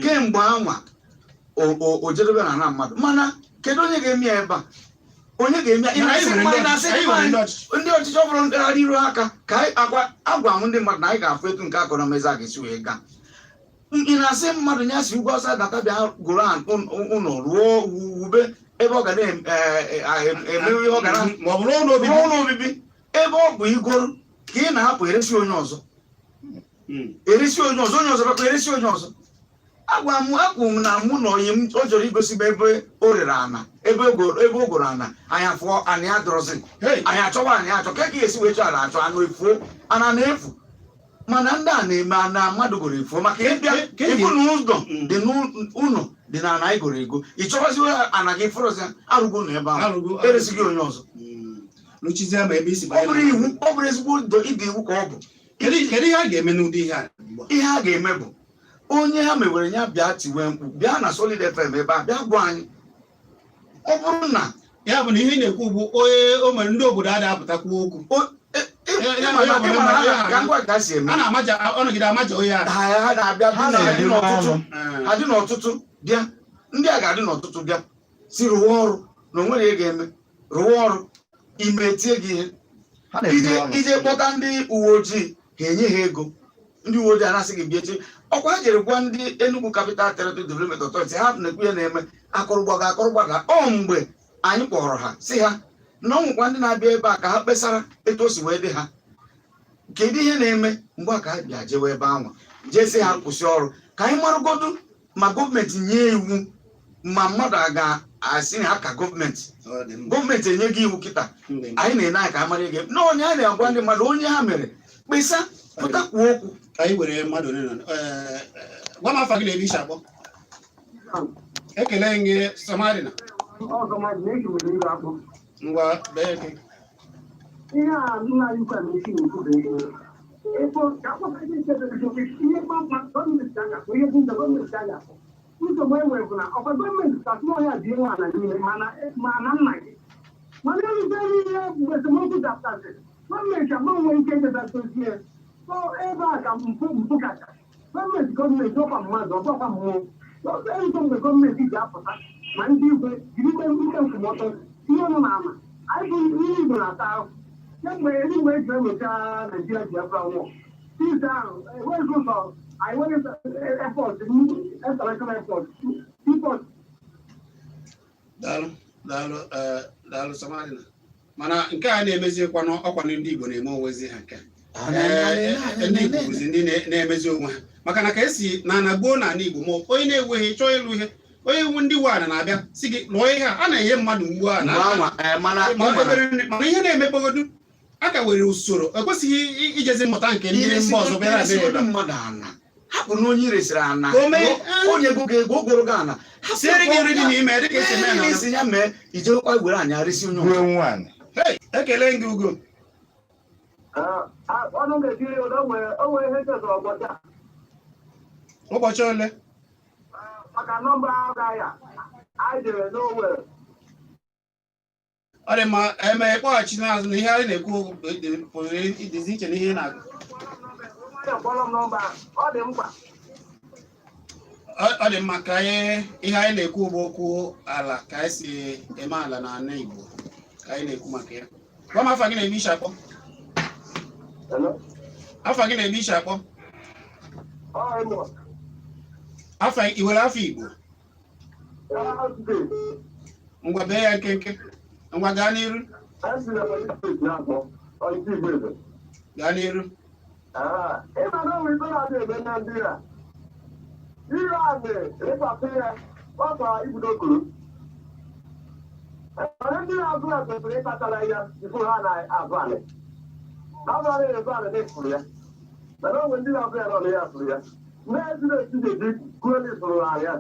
kemgbe anwa o jedebe na ana mmadụ. Mana kedu onye ga-eme ya ebe a? Onye ga-eme ya? Ị Mana anyị na-asị nwere mmadụ ndị na-asị ọchịchị, anyị ndị nwere ndị anyị ọchịchị. Ndị ọchịchị, ọ bụrụ ngagharị iru aka ka anyị agwa agwa m ndị mmadụ na anyị ga-afụ etu nke akọ na mezi a ga-esi wee gaa. Ị na-asị mmadụ ya si ugwu ọsọ data bịa goro ụlọ ruo wube ebe ọ ga na-eme ihe ọ ga na Ma ọ bụrụ ụlọ obibi. Rụọ ụlọ obibi, ebe ọ bụ igoro ka ị na-apụ eresi onye ọzọ, eresi onye ọzọ, onye ọzọ bakwa eresi onye ọzọ. Agwa m, akwụ m na mụ na oyi m, o chọrọ igosi m ebe o rere ana, ebe o goro ana. Anyị afụọ ana ya dọrọzi. Hey! Anyị achọwa anyị achọ ka ka esi wee chọọ ana, achọ anụ efuo, ana na-efu. Mana ndị a na-eme ana mmadụ goro efuo maka ịbịa ịbụ na ụzọ dị n'ụlọ dị na ana anyị goro ego. Ị chọwaziwe ana gị, fọrọzi arụgo ụlọ ebe ahụ, eresighị onye ọzọ. Rụchizie ma ebe isi Ọ banye bụrụ na- iwu, ọ bụrụ ezigbo ịdị iwu ka ọ bụ. Kedu ihe a ga-eme n'ụdị ihe a ugbu a? Ihe a ga-eme bụ onye ha mewere ya bịa tiwe mkpu, bịa na Solid FM ebe a, bịa gwa anyị. Ọ bụrụ na Ya bụ na ihe ị na-ekwu bụ onye o mere, ndị obodo adịghị apụtakwu okwu. Ịma na ka ngwa ka si eme. A na-amaja, ọ nọgide amaja onye a. Ha na-abịa Ha dị na- dị na-eri n'ọtụtụ ọnụ. Ha dị n'ọtụtụ bịa, ndị a ga-adị n'ọtụtụ bịa si rụwa ọrụ na onwere ihe ga-eme, rụwa ọrụ ime tie gị ihe. Ha na-eri Ije ọnụ. ije kpọta ndị uwe ojii, ha enye ha ego. Ndị uwe ojii anasị gị bịa echi. Ọkwa ha jere gwa ndị Enugu Capital Territory Development Authority, ha na-ekwu ya na-eme akụrụgbaga akụrụgbaga. Ọ mgbe anyị kpọrọ ha, si ha na ọ nwekwa ndị na-abịa ebe a ka ha kpesara etu o si wee dị ha, kedu ihe na-eme? Mgbe a ka ha bịa jewe ebe anwa, jee sị ha kwụsị ọrụ, ka anyị marụgodu ma gọọmenti nye iwu, ma mmadụ a ga-asị na ha ka gọọmenti Ọ dị mma. Gọọmenti enye gị iwu kịta. Dị mma. Anyị na-ene anya ka a mara ihe na onye anyị na-agwa ndị mmadụ, onye ha mere kpesa, pụta kwuo okwu. Ka anyị were mmadụ ole na ole. Gwa m afa gị na ebe isi akpọ. Ekele gị, Samarina. Ngwa, bee gị. Ihe a nna anyị ukwu na-esi n'ukwu bụ ego ego ka akpọta ihe nke dị ihe kpamkpam. Gọọmenti a ga-akpọ ihe dị njọ, gọọmenti a ga-akpọ. Nsogbu e nwere bụ na ọkwa gọọmenti ka atụmọhịa dị nwe ala niile, ma na nna gị, mana eruzere ihe mgbe esemokwu dapụtasịrị, gọọmenti agbanwe ike idebatozie. So ebe a ka mpụ kacha. Gọọmenti ọkwa mmadụ, ọgbakwa mmụọ. Erute mgbe gọọmenti ji apụta, ma ndị igwe jiri ikpe nkwụmọtọ tinye ọnụ n'ala. Anyị bụ ndị Igbo na-ata ahụ kemgbe eri mgbe eji eweta Naijiria Biafra nwụọ. Since ahụ enweghị ụzọ anyị nweghị airport, international airport, seaport. Daalụ, daalụ, daalụ, Samarina. Mana nke a na-emezikwanụ ọkwa ndị Igbo na-eme onwezi ha nke a. Ndị Igbo bụzi ndị na-emezi onwe ha, maka na ka esi na ana gboo na ala Igbo, ma onye na-enweghị chọọ ịlụ ihe, onye nwe ndị nwe ana na-abịa si gị lụọ ihe a, a na-enye mmadụ mgbu a na Mgbe anwa, mana ma ọ mara- mana ihe na-emekpagodu a ka were usoro ekwesịghị ijezi mmụta nke ndị mba ọzọ bịara abịa ebe Iresigodu a. mmadụ ana, hapụ na onye iresiri ana Ka o mee- onye ego gị ego ogoro gị ana, hapụ. Siere gị nri dị n'ime dịka esi eme na isi ya mee, ijekwa were anyị arịsị onye Gbuo ọzọ. nwaanyị. Hey, ekele gị, Ugo. Ọnụ ga-etiri ụdọ nwere o nwere ihe nchezọ ụbọchị a. Ụbọchị ole? Maka nọmba agha ya anyị jere n'Owerri. Ọ dị mma, eme kpọghachi n'azụ na ihe anyị na-ekwu pụrụ ịdịzi iche na ihe ị na-agụ. Nwayọ, kpọrọ m nọmba, ọ dị mkpa. Ọ dị mma ka anyị, ihe anyị na-ekwu bụ okwu ala, ka anyị si eme ala na ala Igbo ka anyị na-ekwu maka ya. Gwa m afa gị na ebe isi akpọ. Hello? Afa gị na ebe ishi akpọ? Afa i were afa Igbo? Ngwa, bee ya nkenke. Ngwa, gaa n'iru. Gaa n'iru. Ịma na onwe ife na-adị eme na ndị a ire anị ịkpata ya ọkwa ibido kuru mana ndị na-azụ ya kwesịrị ịkpatara ya tupu ha na-azụ anị. Azụ anị na-ezu anị na-efuru ya, mana onwe ndị na-azụ ya nọ ya furu ya ndị eziri esi ga-eji kuo na ifuru narị ya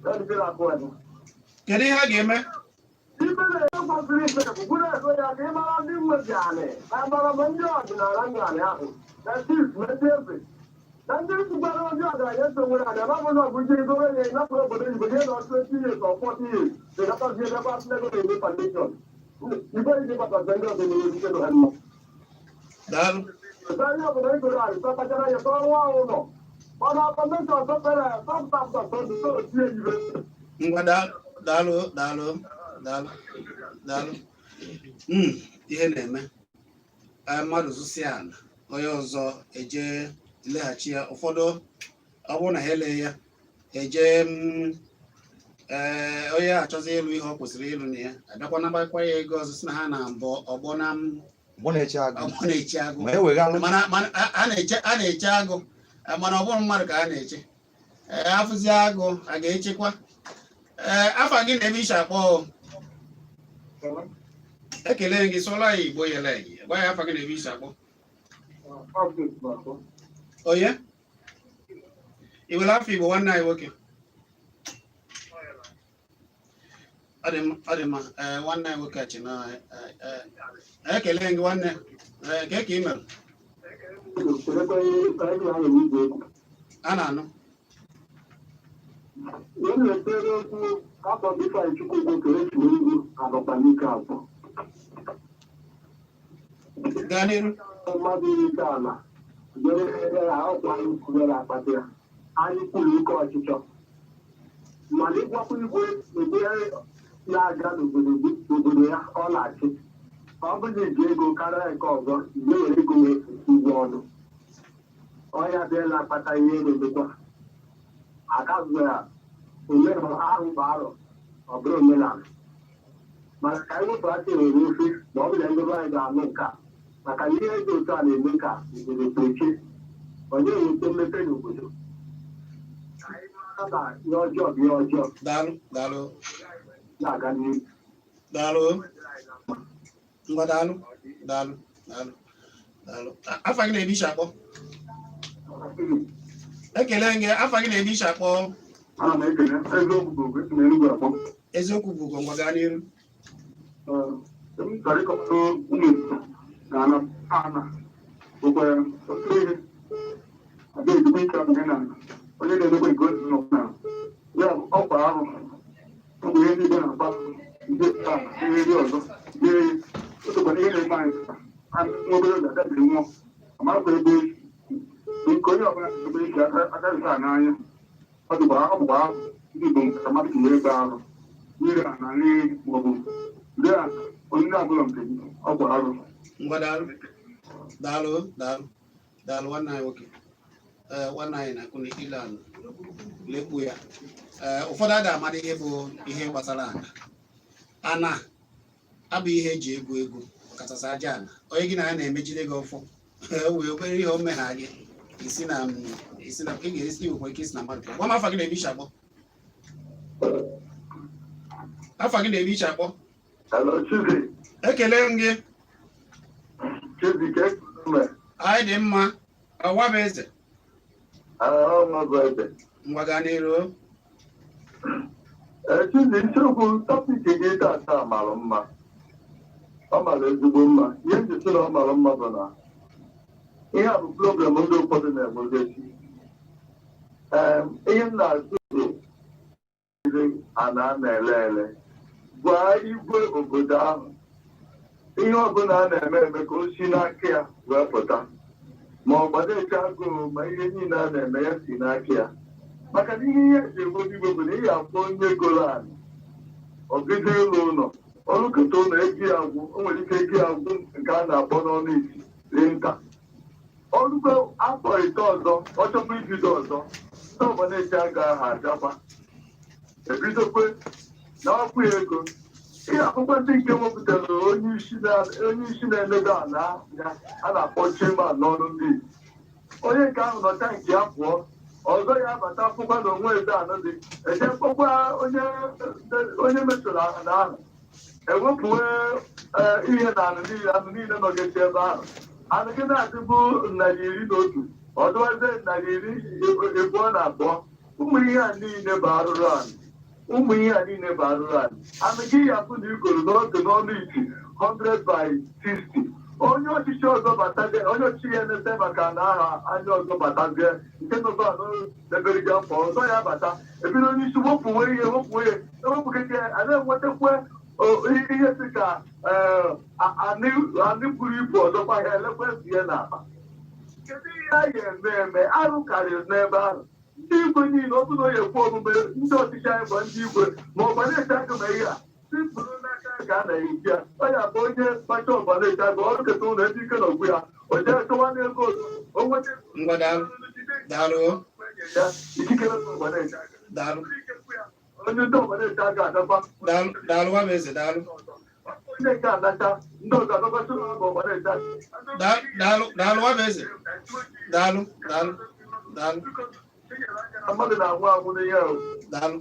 ya ndị na-akụ ya. Kedu ihe a ga-eme? Ibe na-eme kwesịrị ife bụ gwuru ego ya ka ị mara ndị nweji anị na mara ma ndị ọdịnala ndị anị ahụ na chief na ndị eze na ndị nkwukwara ndị ọgaranya eso nwere anị amabụ na ọbụ ji ego onye napụrụ obodo oyibo nye na 20 years or 40 years dịgatazi ebe ego na-eme foundation ibe iji gbatazi ndị ọzọ na-ere ike ha mma. Daalụ. Ihe obodo egoro anị kpachara ya ka ọrụ ahụ nọ mana foundation ọzọ kpere tie ibe. Ngwa, daalụ, daalụ, daalụ, daalụ, daalụ. Ihe na-eme. Mmadụ zụsịa ala, onye ọzọ eje leghachi ya. Ụfọdụ, ọ bụrụ na ha eleghị ya, eje ee, onye achọzi ịlụ ihe ọ kwesịrị ịlụ na ya, abịakwa nabakwa ya ego ọzọ, si na ha na mbọ ọgbọ na Ọgbọ na-eche agụ. Ọgbọ na-eche agụ. Ma eweghalụ. Mana a na-eche agụ, mana ọ bụrụ mmadụ ka a na-eche. Ee, afụzi agụ a ga-echekwa. Ee, afa gị na ebe ishi akpọ o? Ekele gị, sụọla ya Igbo yele gị. Gwa ya afa gị na ebe ishi akpọ. Onye ị were afọ Igbo, nwanne anyị nwoke? Ọ dị mma. Ee, nwanne anyị nwoke a chi na ee, ekele gị nwanne. Ee, ka ị mere? A na-anụ. Ihe na-ekpere okwu afọ Ifeanyị Chukwugwu ka esi n'ugwu anọkwa n'ike abụọ. Gaa n'iru. Mmadụ ike ala jere ya ọkwa anyị kwuru akpata ya, anyị kwuru ike ọchịchọ, mana ịgwakwa igwe ebe na-aga n'obodo gị, obodo ya ọ na-achị, ọ bụghị iji ego karịa nke ọzọ, igwe were ego wee ụgwọ ọnụ ọya bịala akpata ihe na-emekwa akazụ ya omenala ahụ bụ arọ, ọ bụrụ omenala. Mana ka anyị wepụ aka enwe n'ofe ma ọ bụ na ndị be anyị ga-anụ nke a, maka na ihe dị otu a na-eme ka obodo kpochie, ọ na-eweta mmepe n'obodo. Ka anyị mara na ihe ọjọọ bụ ihe ọjọọ. Daalụ, daalụ. Na-aga n'ihu. Daalụ. Ngwa, daalụ, daalụ, daalụ, daalụ. Afa gị na ebe ishi akpọ? Ekele gị. Afa gị na ebe ishi akpọ? Ana m ekele. Eziokwu bụ esi na Enugu akpọ. Eziokwu bụ. Ngwa, gaa n'iru. M chọrọ ịkọpụta ụmụ Igbo na ana ana bụkwa otu ihe ada ejikwa ike abụghị na onye na-emekwa nke otu nọ na ya bụ ọkwa arụ. Ọ bụ ihe ndị Igbo na-akpa ndị taa ihe ndị ọzọ jee otokwana ihe na-eme anyị taa nwa obere oge agabiri nwụọ amarakwa ebe nke onye ọbụla ebe esi aka aka n'anya. Ọ dịkwa ọ bụkwa arụ ndị Igbo ka mmadụ ji wee ebe arụ ire ana nri maọbụ rie ana onye na-abụlọ nke gị, ọ bụ arụ. Ngwa, daalụ, daalụ, daalụ, daalụ, nwanne anyị nwoke. Ee, nwanne anyị na-akụ na ile ala lekpu ya. Ee, ụfọdụ ada amara ihe bụ ihe gbasara ana. Ana abụ ihe eji egwu egwu, ọkachasị aja ana. Onye gị na ya na-emejide gị ọfọ, o wee obere ihe o megha gị, isi na isi na ị ga-esi nwekwa ike isi na mmadụ. Gwa m afa gị na ebe ishi akpọ. Afa gị na ebe ishi akpọ? Hello, Chizi. Ekele m gị. Chizi, ka eme? Anyị dị mma. Ọwa bụ eze. Ọnwa bụ eze. Ngwa, gaa n'iru. Ee, Chizi, isiokwu topic gị tata mara mma. Ọ mara ezigbo mma. Ihe m ji sị na ọ mara mma bụ na ihe a bụ problem ndị ụfọdụ na-enwegesi. Ee, ihe m na-asị bụ ana a na-ele ele, gwa igwe obodo ahụ ihe ọbụla a na-eme eme ka o si n'aka ya wee pụta, ma ọ gbadechi agụụ, ma ihe niile a na-eme ya si n'aka ya, maka na ihe ihe eji enwe igwe bụ na ị ga-akpọ onye goro anị, ọ bido ịlụ ụlọ, ọlụkọta ụlọ, ego ya agwụ. O nwere ike ego ya agwụ nke a na-akpọ n'ọnụ isi lintel. Ọrụgo afọ 5 ọzọ, ọ chọkwa ibido ọzọ, ndị ọgbaneche agaghị abịakwa ebidokwe na ọkwụ ego. Ihe akwụkwọ ndị nke wepụtara onye isi na-enedo ala ya a na-akpọ chairman n'ọrụ ndị Igbo. Onye nke ahụ nọcha nke ya pụọ, ọzọ ya abata akwụkwọ na onwe eze anọ dị eje mkpọkwa onye metụrụ ala ahụ, ewepụwe ihe na anụ niile, anụ niile nọgechi ebe ahụ. Anụ gị na-adịbụ 111, ọ dịwazie 22. Ụmụ ihe a niile bụ arụrụ anụ. Ụmụ ihe a niile bụ arụrụ anụ. Anụ gị ya fụ na igoro n'oge n'ọnụ iti 100 by 60. Onye ọchịchị ọzọ batazie, onye ọchịchị ya na-ete maka na aha anya ọzọ batazie, nke nọzọ anụ debere gị afọ ọzọ ya bata, ebido onye isi wepụwe ihe, wepụwe ihe, ewepụgide ya, a na-enwetakwa ihe dị ka anị buru ibu ọzọkwa ha elekwa ya n'akpa. Kedu ihe a ga-eme eme? Arụ karịrị n'ebe ahụ. Ndị igwe niile, ọ bụrụ na onye ekwe omume, ndị ọchịchị anyị bụ ndị igwe ma ọ na-eche aka ma ihe a sipụrụ n'aka ka a na-eji ya. Ọ ya bụ onye kpacha ọba na-eche aka ọrụ keta ụlọ ebe ike na ogwu ya, o jee chọwa n'ego o nweta. Ngwa, daalụ, daalụ. Ya ikikere ọba na-eche aka. Daalụ. Onye ndị ọba na-eche aka adakwa. Daalụ, daalụ, nwa m eze, daalụ. Onye nke anacha, ndị ọzọ adọkọsị ọba na-eche aka. Daalụ, daalụ, nwa m eze, daalụ, daalụ, daalụ. Mmadụ na-anwụ anwụ n'ihe ahụ. Daalụ.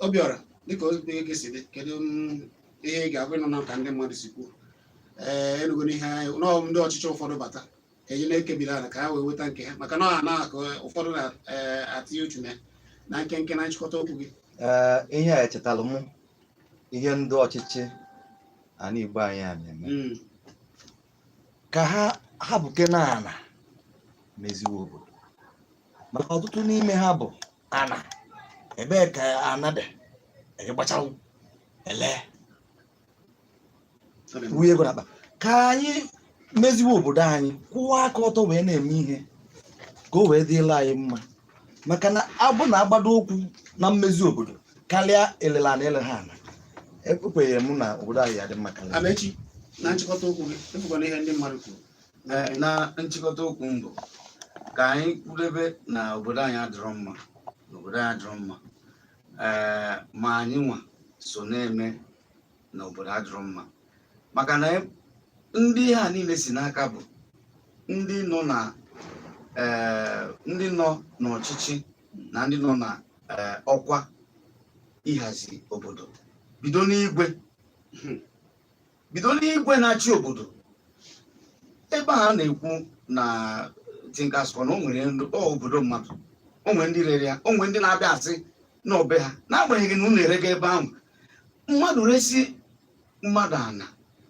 Obiọra, dịka ozi gị si dị, kedu ihe ị ga-agwa ịnụ na ka ndị mmadụ si kwuo? Ee, enugo n'ihe anyị nọọ, ndị ọchịchị ụfọdụ bata eji na-ekebiri ala ka ha wee weta nke ha, maka na ọ na-akụ ụfọdụ na-atinye uchu na na nkenke na nchịkọta okwu gị. Ee, ihe a echetalụ m ihe ndị ọchịchị ala Igbo anyị a na-eme ka ha hapụke na ana meziwe obodo, maka ọtụtụ n'ime ha bụ ana ebee ka ana dị eje gbachalụ ele wunye ego n'akpa. Ka anyị meziwe obodo anyị, kwụwa aka ọtọ wee na-eme ihe ka o wee dịla anyị mma, maka na abụ na agbado okwu na mmezi obodo karịa elela na ele ha ana. Ekwenyere m na obodo anyị ya dị mma karịa. Amechi, na nchịkọta okwu gị, ịfụkwana ihe ndị mmadụ kwuru. Na nchịkọta okwu mbụ, ka anyị kwudebe na obodo anyị adịrọ mma, na obodo anyị adịrọ mma. Ee, ma anyị nwa so na-eme na obodo adịrọ mma, maka na ndị ha niile si n'aka bụ ndị nọ na ndị nọ n'ọchịchị na ndị nọ na ọkwa ịhazi obodo, bido n'igwe, bido n'igwe na-achị obodo. Ebe a na-ekwu na Tinkers Corner, o nwere obodo mmadụ, o nwere ndị rere ya, o nwere ndị na-abịa asị n'obe ha, n'agbanyeghị na unu erego ebe ahụ. Mmadụ resi mmadụ ana,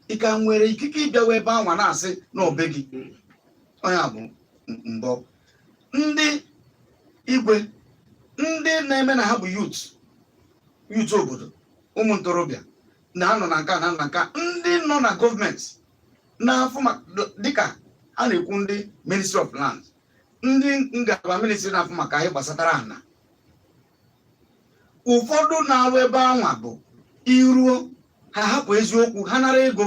ị ka nwere ikike ịbịawa ebe ahụ na-asị n'obe gị. Onye bụ mbọ ndị igwe, ndị na-eme na ha bụ youth, youth obodo, ụmụ ntorobịa na-anọ na nka na nka, ndị nọ na gọọmenti na-afụ dịka a na-ekwu ndị Ministry of Land, ndị ngalaba ministry na-afụ maka ihe gbasatara ana. Ụfọdụ na-arụ ebe anwa bụ iruo ha hapụ eziokwu, ha nara ego,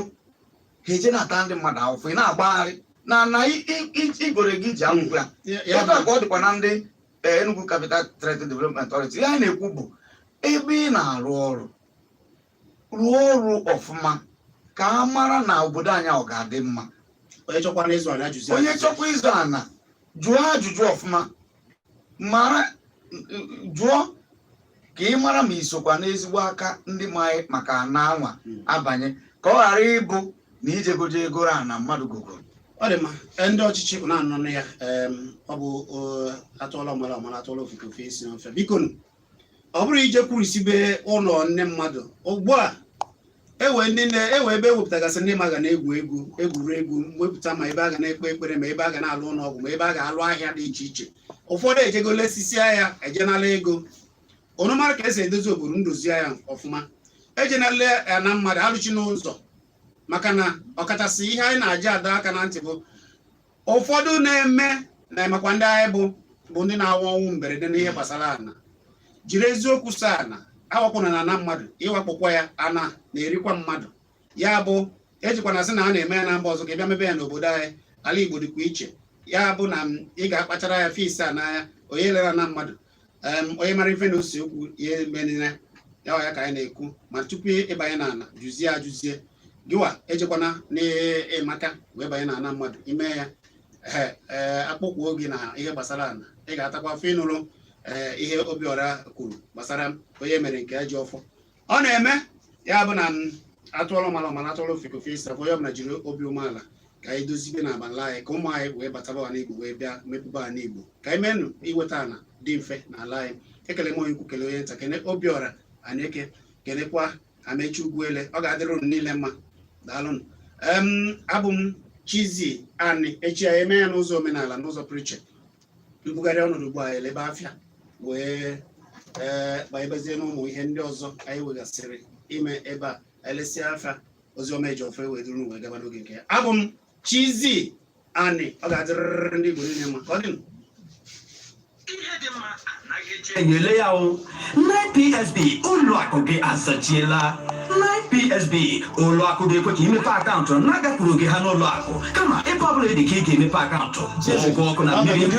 ha eje na-ata ndị mmadụ ahụfụ. Ị na-agbagharị na na igore gị ji akwụkwọ ya. Ebe a ka ọ dịkwa na ndị Enugu Capital Territory Development Authority. Ya na-ekwu bụ ebe ị na-arụ ọrụ, rụọ ọrụ ọfụma ka a mara na obodo anyị ọ ga-adị mma. Onye chọkwa ịzụ ana jụzi. Onye chọkwa ịzụ ana jụọ ajụjụ ọfụma, mara jụọ ka ị mara ma isokwa n'ezigbo aka ndị ma maka ana anwa abanye, ka ọ ghara ịbụ na ijegoje egoro ana mmadụ gogoro. Ọ dị mma. Ndị ọchịchị bụ na-anọ ya. Ọ bụ atụọla ọmara ọmara, atụọla ofeke ofe isi n'ofe. Biko, ọ bụrụ ije kwurisibe ụlọ nne mmadụ ugbu a, ewe ndị ewe ebe ewepụtagasị ndị ma ga na-egwu egwu egwuregwu, wepụta ma ebe a ga na-ekpe ekpere, ma ebe a ga na-alụ ụlọ ọgwụ, ma ebe a ga-alụ ahịa dị iche iche. Ụfọdụ ejego lesisia ya, ejenala ego. Ụnụ mara ka esi edozi obodo, ndozi ya ọfụma. Ejenala ya na mmadụ alụchi n'ụzọ, maka na ọkachasị ihe anyị na-aja adọ aka na ntị bụ ụfọdụ na-eme na-emekwa ndị anyị bụ ndị na-anwụ ọnwụ mberede n'ihe gbasara ana. Jiri eziokwu so ana, awakpụna na ana mmadụ, ịwakpụkwa ya ana na-erikwa mmadụ. Ya bụ ejikwana sị na a na-eme ya na mba ọzọ ka ị bịa mebe ya n'obodo anyị. Ala Igbo dịkwa iche. Ya bụ na m, ị ga-akpachara ya fees a n'anya. Onye lere na mmadụ, onye mara ife na ose okwu ya emenina ya. Ọ ya ka anyị na-ekwu. Ma tupu ịbanye n'ala, jụzie ajụzie gịwa. Ejekwana n'ịmaka wee banye n'ala mmadụ ime ya. Ee, akpụkwuo gị na ihe gbasara ala, ị ga-atakwa afọ. Ịnụrụ ee ihe Obiọra kwuru gbasara onye mere nke ji ọfọ ọ na-eme ya bụ na m atụọlụ mara ọmara, atụọlụ ofeke isi afọ. Onye ọbụla jiri obi umeala ka anyị dozibe na abalị anyị, ka ụmụ anyị wee bataba ala Igbo, wee bịa mepụba ala Igbo, ka anyị menụ iweta ala dị mfe n'ala anyị. Ekele m onye ukwu, kele onye nta, kene Obiọra Aneke, kenekwa Amechi Ugwuele. Ọ ga-adịrị unu niile mma. Daalụnụ. Abụ m Chizzy Ani. Echi anyị eme ya n'ụzọ omenala, n'ụzọ pụrụ iche. Mbugharị ọnọdụ ugbu a, elebe afịa wee ee banyebezie n'ụmụ ihe ndị ọzọ anyị wegasịrị ime ebe a. Elesịa afịa, oziọma eji ofe wee duru wee gaba n'oge nke ya. Abụ m Chizzy Ani. Ọ ga-adịrịrị ndị Igbo niile mma. Ka ọ dịnụ. Ihe dị mma anaghị eji enyele ya o. 9PSB, ụlọ akụ gị azachiela. 9PSB, ụlọ akụ ga-ekwe ka imepe akaụntụ na-agakwuru gị ha n'ụlọ akụ, kama ebe ọ bụla dị ka ị ga-emepe akaụntụ, ụgwọ ọkụ na mmiri.